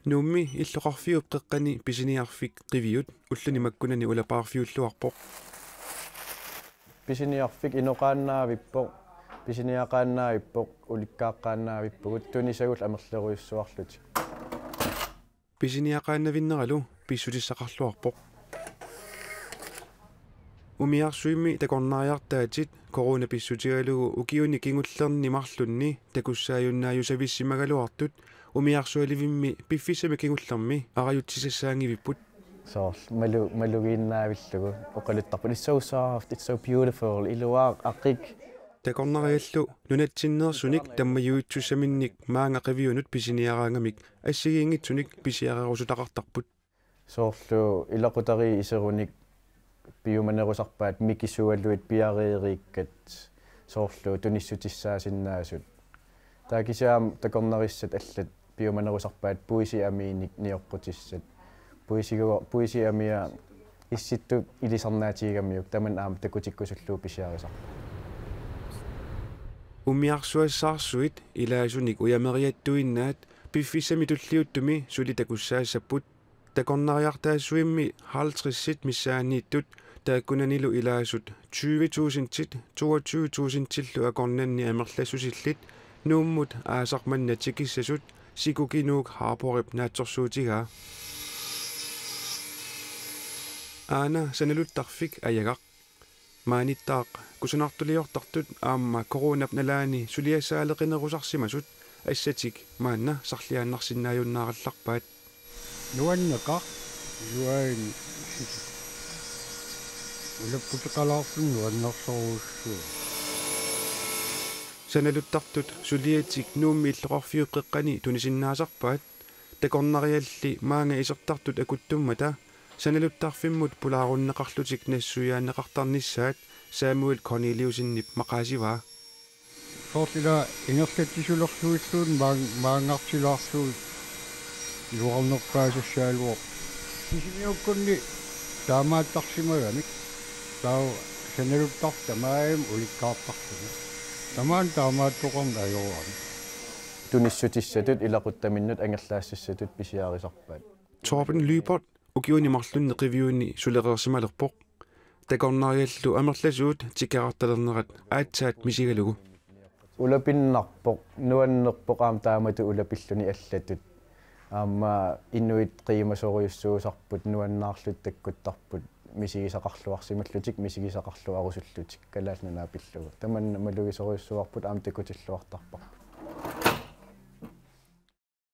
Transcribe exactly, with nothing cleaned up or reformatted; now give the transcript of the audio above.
Nuummi illoqarfiup qeqqani pisiniarfik Qiviut ulluni makkunani ulapaarfiulluarpoq. Pisiniarfik inoqaannaavippoq, pisiniaqaannaavippoq, ulikkaaqqaannaavippugut, tunisagullu amerlerujussuarlutik. Pisiniaqaannavinneralu pissutissaqarluarpoq. Umiarsuimmi takornariartaatit corona pissutigalugu ukiuni kingullerni marlunni takussaajunnaajusavissimagaluartut umiarsualivimmi piffissami kingullermi arajutsisassaanngivipput. Soorlu malu-, malugiinnaavillugu oqaluttarput: "It's so soft, it's so beautiful, iluaq, aqik." Takornariallu nunatsinneersunik tammajuitsussaminnik maanga Qiviunut pisiniaraangamik assigiinngitsunik pisiarerusutaqartarput. Soorlu ilaqutariit iserunik piumanerusarpaat mikisualuit piareeriikkat, soorlu tunissutissaasinnaasut. Taava kisianni takornarissat allat piumanerusarpaat puisiamiinik nioqqutissat. Puisigu-, puisiamia issittut ilisarnaatigigamiuk, tamanna aamma takutikkusullugu pisiarisarput. Umiarsuassaarsuit ilaasunik ujameriattuinnaat piffissami tulliuttumi suli takussaassapput. Takornariartaassuimmi halvtredsit missaanniittut taakkunanilu ilaasut tyve tusindit toogtyve tusindillu akornanni amerlassusillit Nuummut aasaq manna tikissasut Sikuki Nuuk Harbourip naatsorsuutigaa. Aana sanaluttarfik ajagaq. Maaniittaaq kusanartuliortartut aamma coronap nalaani suliassaaleqinerusarsimasut assatik maanna sarliaannarsinnaajunnaarallarpaat. Nuanneqaaq, iluaani ulapputeqalaarluni nuannersorujussuuvoq. Sanaluttartut suliatik Nuummi illoqarfiup qeqqani tunisinnaasarpaat. Takornarialli maanga isertartut akuttummata sanaluttarfimmut pulaarunneqarlutik nassuiaanneqartarnissaat Samuel Corneliussenip maqaasivaa. Soorlu ila ingerlatsisulersuilluunniit maan-, maanngartilaarlugu iluarnerpaasassagaluarpoq. Sisimiukkunni taamaattarsimagamik. Taava sanaluttarfik tamarmik ulikkaartarluni. Tamaani taamaattoqarneq ajorami. Tunissutissatut ilaquttaminnut angerlaassassatut pisiarisarpaat. Torben Lyberth ukiuni marlunni Qiviuni sulereersimalerpoq. Takornariallu amerlasuut tikeraartalernerat aatsaat misigalugu. Ulapinnarpoq, nuannerpoq aamma taamatut ulapilluni allatut. Aamma inuit qiimasorujussuusarput, nuannaarlutik takkuttarput, misigisaqarluarsimallutik, misigisaqarluarusullutik Kalaallit Nunaat pillugu. Tamanna malugisorujussuuarput aamma takutilluartarparput.